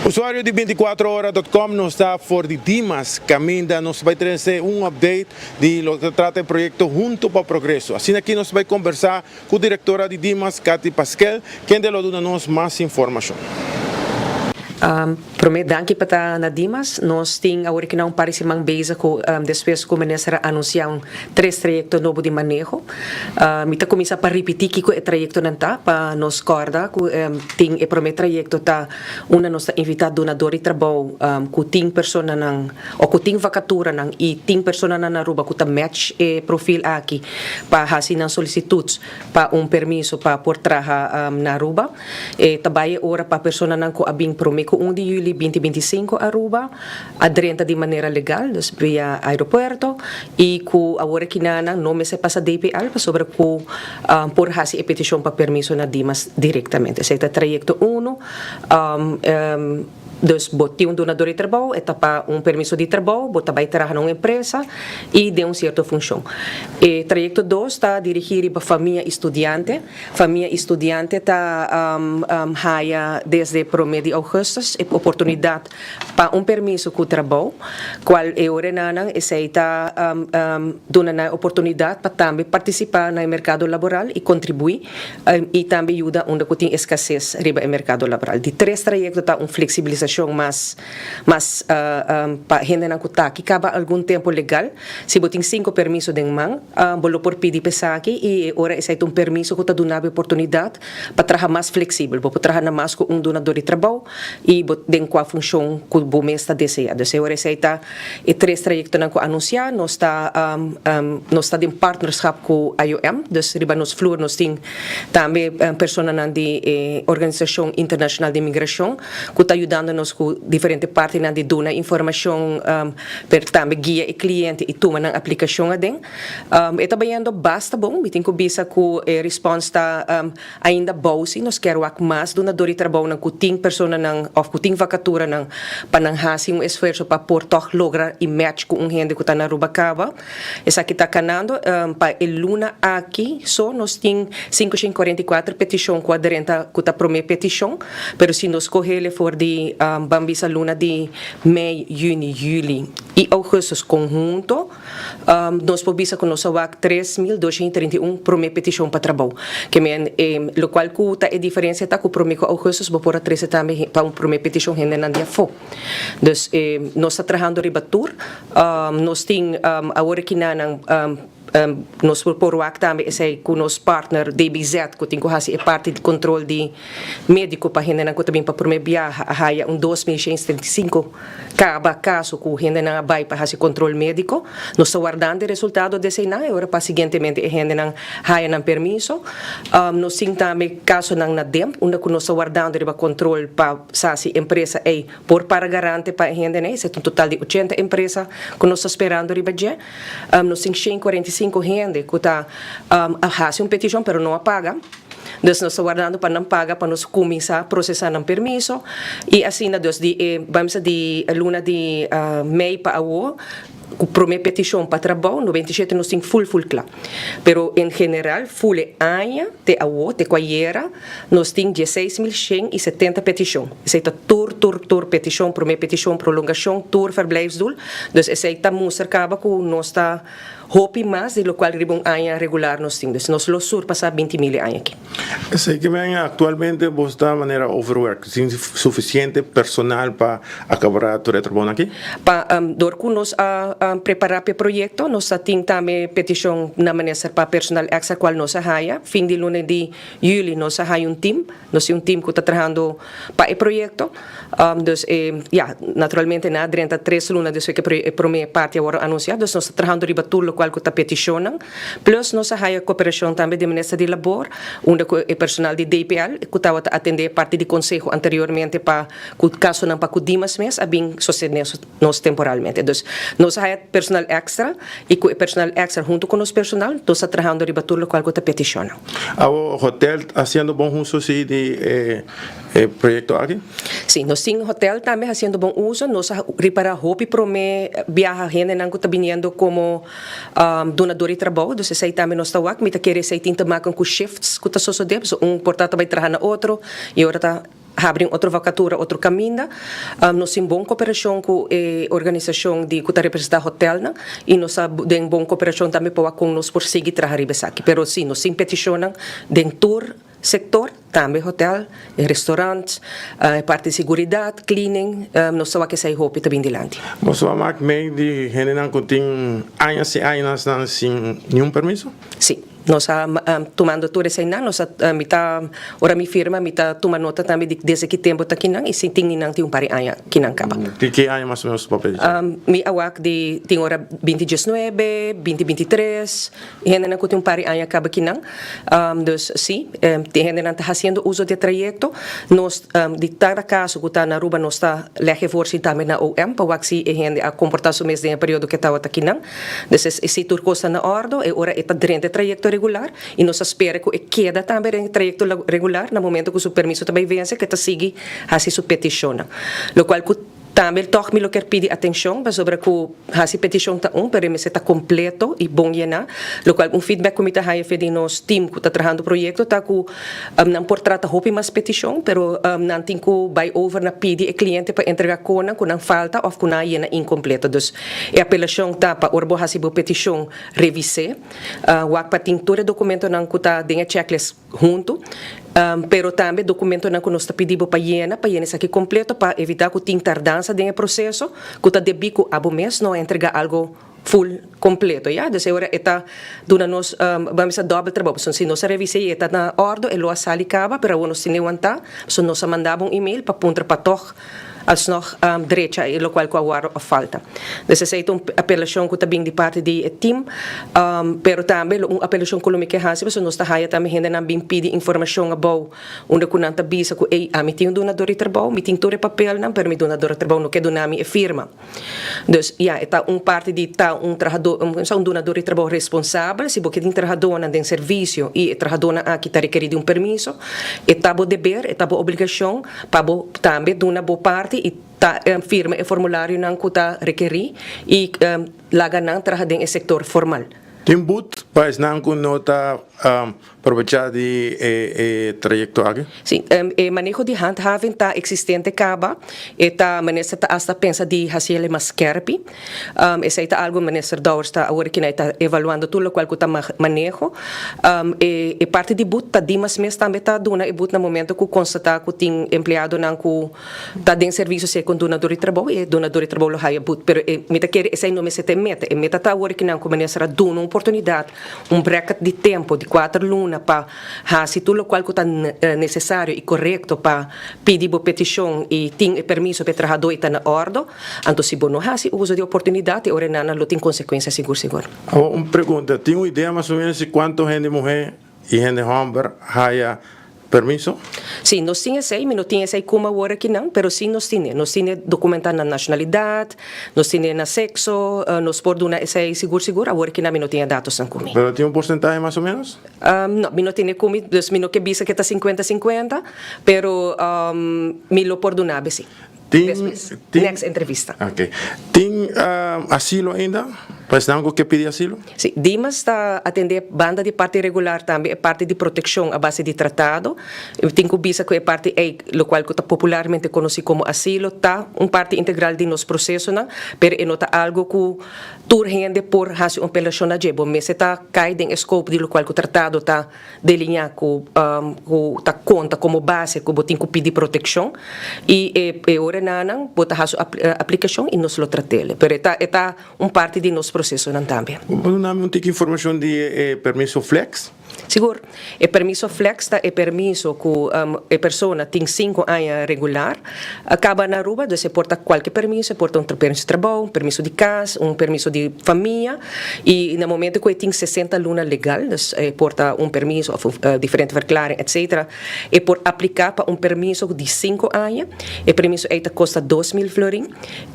Usuario di 24ora.com, nos ta for di Dimas, caminda nos ta bay trece un update di loke ta trata e proyecto Hunto pa Progreso. Asina aki nos ta bay conversa cu directora di Dimas, Cathy Paskel, kende lo duna nos mas informacion. Prome, danki pa ta na Dimas. Nos tin awor aki na un par di siman bezig cu despues cu minister a anuncia un tres trayecto nobo di maneho. Mi ta cuminsa pa ripiti kico e trayectonan ta pa nos corda cu tin e prome trayecto ta unda nos ta invita dunador di trabou cu tin personanan o cu tin vacaturanan y tin personanan na Aruba cu ta match e profil aki pa haci nan solicitud pa un permiso pa por traha na Aruba. E ta bai e ora pa personanan ku a bin promé ku 1 di yüli 2025 Aruba a drenta di manera legal, dus via aeropuerto, i ku awor e kinanan no mester pasa DPL pasobra ku por hasi e petishon pa permiso na Dimas direktamente. Esei ta trayekto unu. Dus bo tin un dunador di trabou, e ta pa un permiso di trabou, bo ta bai traha na un empresa i den un sierto funshon. E trayekto dos ta dirigí riba famia i studiante. Famia i studiante ta haya desde promé di ougùstus e oportunidat pa un permiso ku trabou, kual e orenanan esei ta duna nan e oportunidat pa tambe partisipá na e merkado laboral i kontribuí i tambe yuda unda ku tin eskases riba e merkado laboral. Di tres trayekto ta un fleksibilisashon mas mas pa hendenan ku ta aki kaba algun tempu legal. Si bo tin sinku permiso den man, bo lo por pidi pa esaki i e ora esei ta un permiso ku ta duna bo e oportunidat pa traha mas fleksibel. Bo por traha na mas ku un dunador di trabou i bo den kua funshon ku bo mes ta desea. Dus e ora esei ta E tres trayectonan cu anuncia, nos ta nos ta den partnerschap cu IOM, dus riba nos vloer nos tin tambe personanan di e Organisacion Internacional di Migracion cu ta yudando nos cu diferente partinan di duna informacion pero tambe guia e cliente y tuma nan aplicacion aden. E ta bayendo basta bon, mi tin cu bisa cu e respons ta Ainda bou si nos kier wak mas dunador di trabounan ku tin personanan òf ku tin vakaturanan pa nan hasi un esfuerso pa por tòg logra i match ku un hende ku ta na Aruba kaba. Esaki ta kanando. Pa e luna aki so nos tin 544 petishon ku a drenta ku ta promé petishon, pero si nos kohele for di ban bisa luna di mei, yüni, yüli i ougùstus konhunto, Nos por bisa ku nos a wak 3231 promé petishon pa trabou. Ke men e lokual ku ta e diferensia ta ku promé ku ougùstus bo por a trese tambe pa un promé petishon hendenan di afó. Dus nos ta trahando riba tur. Nos tin awor aki nan nos por wak tambe esei ku nos partner DBZ ku tin ku hasi e parti di kontrol di médiko pa hendenan ku ta bin pa promé biaha a haya un 2135 Kaba kaso ku hendenan a bai pa hasi kontrol médiko, nos ta wardando e resultado di eseinan e ora pa siguientemente e hendenan haya nan permiso. Nos tin tambe kasonan na DEMP unda ku nos ta wardando riba kontrol pa sa si empresa ei por para garante pa e hendenan. Esei ta un total di 80 empresa ku nos ta sperando riba dje. Nos tin 145 hende ku ta a hasi un petishon pero no a paga. Dus nos ta wardando pa nan paga pa nos cuminsa procesa nan permiso y asina dus di e bamsa di luna di mei pa awo cu prome peticion pa trabou 97 nos tin full full cla. Pero en general full e aña te awo te cu ayera nos tin 16170 peticion. Esey ta tur tur tur peticion prome peticion prolongacion tur verblijfsdoel dus esey ta mustra caba cu nos ta Hopi mas di lokual riba un aña regular nos tin. Dus nos lo surpasá 20 mil e aña aki. Esei ke men aktualmente bo sta manera overwerk, sin sufisiente personal pa akabará tur e trabounan aki? Pa dor ku nos a prepará p'e proyekto, nos a tin tambe petishon na minister pa personal èkstra kual nos a haya. Fin di luna di yüli nos a haya un tim. Nos tin un tim ku ta trahando pa e proyekto. Dus e, ya, naturalmente na drenta tres luna despues ku e promé parti a wòrdu anunsiá. Dus nos ta trahando riba tur lokual ku ta petishonnan. Plus nos a haya koperashon tambe di Minister di Labor, unda ku e personal di DPL ku tabata atendé e parti di konseho anteriormente pa ku kasonan pa ku Dimas mes a bin sostené nos temporalmente. Dus nos a haya personal èkstra i ku e personal èkstra huntu ku nos personal nos ta trahando riba tur lokual ku ta petishonnan. Awo hotel hasiendo bon uso si di e E proyecto aki? Sí, nos tin hotel tambe haciendo bon uso. Nos a ripara hopi prome biaha hendenan cu ta biniendo como dunador di trabou, dus esey tambe nos ta wak. Mi ta kere esey tin te maken cu shifts cu ta sosode, pasobra un por ta ta bay traha na otro y ora ta habri un otro vakatura otro kaminda. Nos tin bon koperashon ku e organisashon di ku ta representá hotelnan i nos ta den bon koperashon tambe pa wak kon nos por sigui traha riba esaki. Pero si, nos tin petishonnan den tur sektor, tambe hotel, e restaurant, e parti di seguridat, cleaning, nos ta wak esei hopi ta bin dilanti. Boso a mak mei di hendenan ku tin añas i añasnan sin niun permiso? Si. Nos a tumando tur eseinan, nos a mi ta ora mi firma mi ta tuma nota tambe di desde ki tempu ta kinan i si tin ninan tin un par di aña kinan kaba. Di ki aña mas o menos papia di dje? Mi a wak di tin ora 2019, 2023, hendenan ku tin un par di aña kaba kinan. Dus si, tin hendenan ta hasiendo uso di e trayekto. Nos di kada kaso ku ta na Aruba nos ta leg e voorzien tambe na OM pa wak si e hende a komportá su mes den e periodo ku e tabata kinan. Entonces, si tur cos ta na ordo, e ora e ta drenta e trayecto regular y nos ta spera cu e keda tambe den e trayecto regular na momento cu su permiso ta bay vence, cu e ta sigui haci su peticionnan. Locual cu tambe tog mi lo kier pidi atencion pasobra cu haci peticion ta un, pero e mester ta completo y bon yena. Locual un feedback cu mi ta haya fe di nos team cu ta trahando proyecto ta cu nan por trata hopi mas peticion, pero nan tin cu bay over na pidi e cliente pa entrega conan cu nan falta of cu nan a yena incompleto. Dus E apelashon ta pa ora bo hasi bo petishon revis'é. Wak pa tin tur e dokumentonan ku ta den e checklist huntu, pero tambe dokumentonan ku nos ta pidi bo pa yena, pa yena esaki kompleto pa evitá ku tin tardansa den e proseso ku ta debí ku abo mes no a entregá algu full kompleto, ya. Dus e ora e ta duna nos, bo a bisa dòbel trabou, pasobra si nos a revis'é i e ta na òrdu e lo a sali kaba, pero awor nos tin lewantá, pasobra nos a manda bo un email pa puntra pa tòg Alsnog drecha e locual cu a worde of falta. Dus esey ta un apelacion cu ta bin di parti di e team, pero tambe lo un apelacion cu lo mi ke haci pasobra nos ta haya tambe hendenan bin pidi informacion abou unda cu nan ta bisa cu ey ami tin un dunador di trabou, mi tin tur e papelnan pero mi dunador di trabou no ke duna mi e firma. Dus ya e ta un parti di ta un trahador un dunador di trabou responsabel, si bo ke tin trahadornan den servicio y e trahadornan aki ta rekeri di un permiso e ta bo deber, e ta bo obligacion Pa bo tambe duna bo parti i ta firma e formularionan ku ta rekerí i laga nan traha den e sektor formal. Tin but pa esnan ku no ta probechá di e trayekto aki? Sí, e maneho di handhaving ta eksistente kaba. E ta minister ta asta pensa di hasi el mas skerpi. Esei ta algu minister Dowers ta awor kina e ta evaluando tur lokual ku ta maneho. E parti di but ta dimas mes tambe ta duna e but na momento ku konstatá ku tin empleadonan ku ta den servisio sea ku un dunador di trabou i e dunador di trabou lo haya but. Pero e mi ta kere esei no mester ta e meta. E meta ta awor kinan ku minister a duna un oportunidat, un bracket di tempu di kuater luna pa hasi tur lokual ku ta nesesario i korekto pa pidi bo petishon i tin e permiso pa e trahadó i ta na òrdo. Anto si bo no hasi uso di oportunidat e ora enana lo tin konsekuensia sigur sigur. Awor un pregunta, tin un idea mas o menos di kuantu hende muhé i hende hòmber haya permiso? Sí, nos tin esei, mi no tin esei kuma awor akinan, pero sí nos tine. Nos tine dokumentá nan nashonalidat, nos tine nan sekso, nos por duna esei sigur sigur, awor akinan mi no tin e datosnan ku mi. Pero tin un porsentahe mas o menos? No, mi no tine ku mi, dus mi no ke bisa ke ta sinkuenta sinkuenta, pero mi lo por duna be sí. Tin, Despues, tin, next entrevista. Ok. Tin asilo ainda? Pa esnan ku ke pidi asilo? Si, Dimas ta atendé banda di parti regular tambe e parti di protekshon a base di tratado. Tin ku bisa ku e parti ei, lokual ku ta popularmente konosí komo asilo, ta un parti integral di nos prosesonan, pero e no ta algu ku tur hende por hasi un apelashon na dje. Bo mester ta kai den e scope di lokual ku tratado ta deliñá ku ku ta konta komo base ku bo tin ku pidi protekshon i e e ora enanan bo ta hasi un aplikashon i nos lo trat'el. Pero e ta e ta un parti di nos prosesonan tambe. Bo por duna mi un tiki informashon di e permiso flex? Sigur. E permiso flex ta e permiso ku e persona tin sinku aña regular kaba na Aruba, dus e por ta kualke permiso, e por ta un permiso di trabou, un permiso di kas, un permiso di famia. I na momento ku e tin 60 luna legal, dus e por ta un permiso òf diferente verklaring etcetera, e por apliká pa un permiso di sinku aña. E permiso ei ta kosta 2000 florin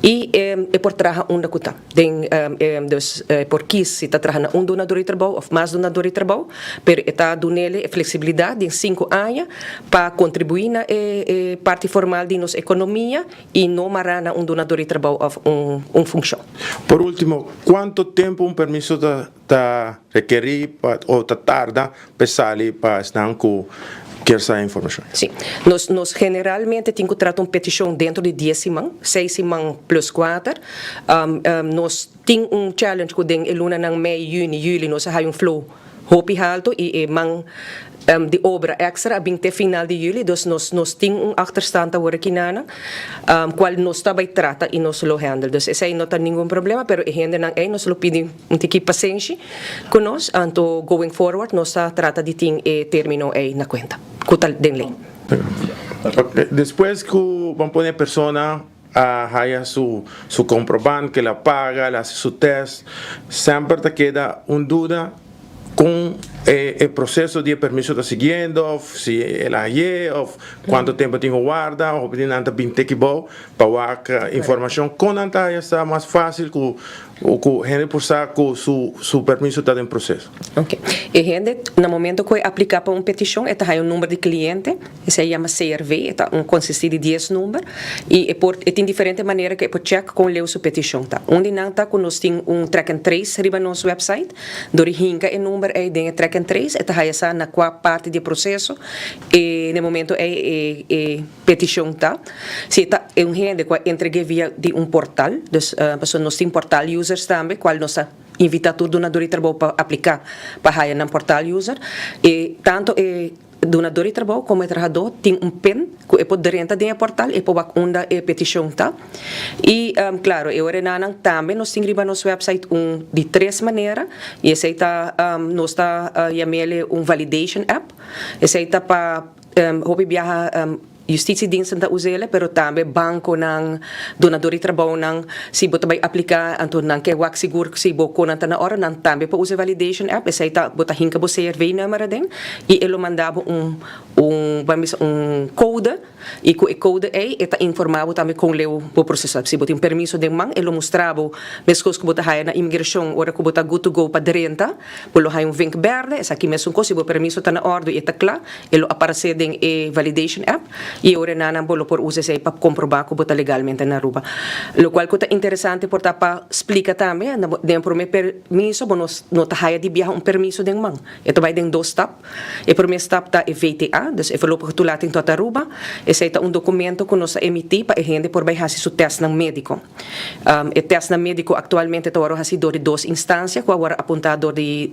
i e por traha unda ku ta. Den dus e por kis si ta traha na un dunador di trabou òf mas dunador di trabou, pero e ta dun'el e fleksibilidat den sinku aña pa kontribuí na e parti formal di nos ekonomia I no mará na un dunador di trabou òf un funshon. Por último, kuantu tempu un permiso ta ta rekerí pa o ta tarda pa e sali pa esnan ku Kier sa e informacion. Si. Nos nos generalmente tin cu trata un peticion dentro di dies siman, seis siman plus cuater. Nos tin un challenge cu den e lunanan mei, juni, juli nos a haya un flow hopi halto y e man di obra extra a bin te final di juli, dus nos nos tin un achterstand awor aki nanan, cual nos ta bay trata y nos lo handle. Dus esey no ta ningun problema, pero e hendenan ey nos lo pidi un tiki pasenshi cu nos, anto going forward nos ta trata di tin e termino ey na cuenta, cu ta den ley. Despues cu ban pone e persona a haya su su comprobant cu el a paga, el a haci su test, semper ta keda un duda con e e proceso di e permiso ta siguiendo of si el a haye of cuanto tempo tin cu warda, hopi di nan ta bin teki bou pa wak informacion con nan ta haya sa mas facil cu cu hende por sa cu su su permiso ta den proceso. Ok. E hende na momento cu e aplica pa un peticion e ta haya un number di cliente, esey yama CRV, e ta un consisti di dies number y e por e tin diferente manera cu e por check con leu su peticion ta. Un di nan ta cu nos tin un track and trace riba nos website, dor di hinca e number ey den e track and trace e ta haya sa na cua parti di e proceso e na e momento ey e e Peticion ta si e ta e un hende cu a entregue via di un portal, dus pasobra nos tin portal users tambe cual nos ta invita tur dunador di trabou pa aplica pa haya nan portal user. E tanto e dunador di trabou como e trahador tin un pin cu e por drenta den e portal e por wak unda e peticion ta. Y claro e ora enanan tambe nos tin riba nos website un di tres manera y esey ta nos ta yamele un validation app, esey ta pa Hopi biaha justitiediensten ta us'el, pero tambe banconan, donador di trabounan, si bo ta bay aplica anto nan ke wak sigur si bo conan ta na ora, nan tambe por usa e validation app, esey ta bo ta hinca bo CRV-nummer aden y e lo manda bo un un ban bisa un code y cu e code ey e ta informa bo tambe con leu bo proceso. Si bo tin permiso den man e lo mustra bo mescos cu bo ta haya na inmigracion ora cu bo ta good to go pa drenta, bo lo haya un vink berde, esaki mesun cos si bo permiso ta na ordo y e ta cla. E lo aparesé den e validation app y e ora enanan bo lo por usa esei pa komprobá ku bo ta legalmente na Aruba. Lokual ku ta interesante por ta pa splika tambe, den e promé permiso bo no ta haya di biaha un permiso den man. E ta bai den dos stap. E promé stap ta e VTA, dus e Voorlopige Toelating tot Aruba. Esei ta un dokumento ku nos ta emití pa e hende por bai hasi su tèstnan médiko. E tèstnan médiko aktualmente ta wòrdu hasí dor di dos instansia ku a wòrdu apuntá dor di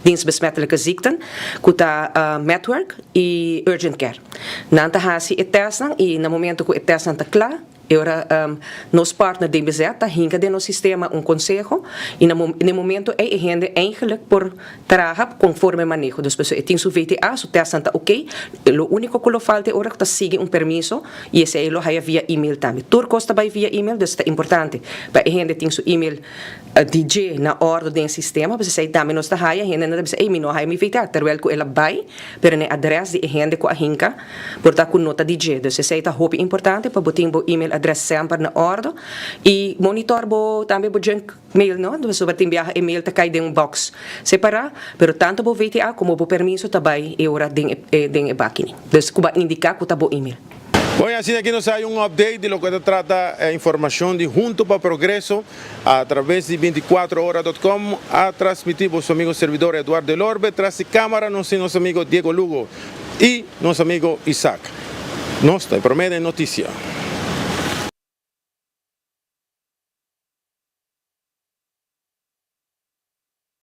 Dienst Besmettelijke Ziekten, ku ta Medwork i Urgent Care. Nan ta hasi e tèstnan i na momento ku e tèstnan ta kla, e ora nos partner DBZ ta hinka den nos sistema un konseho i na e momento ei e hende eigenlik por traha konforme maneho. Dus pasobra e tin su VTA, su tèstnan ta oké, lo úniko ku lo falta e ora ku ta sigui un permiso i esei lo haya via email tambe. Tur kos ta bai via email, dus ta importante pa e hende tin su email Di dje na ordo den sistema, pues esei tambe nos ta haya, hendenan ta bisa, ey mi no a haya mi VTA, terwel ku el a bai, pero na e adres di e hende ku a hinka, por ta ku no ta di dje. Dus esei ta hopi importante pa bo tin bo email adres semper na ordo i monitor bo tambe bo junk mail no, pasobra tin biaha e mail ta kai den un box separá, pero tanto bo VTA komo bo permiso ta bai e ora den e den e bakini. Dus ku bo a indiká ku ta bo email. Bon, y asina aki nos hay un update di loke ta trata e informacion di Hunto pa Progreso a traves di binticuatro ora dot com a transmiti boso amigo servidor Eduardo Elorbe, tras di camara nos tin nos amigo Diego Lugo y nos amigo Isaac. Nos ta e prome den noticia.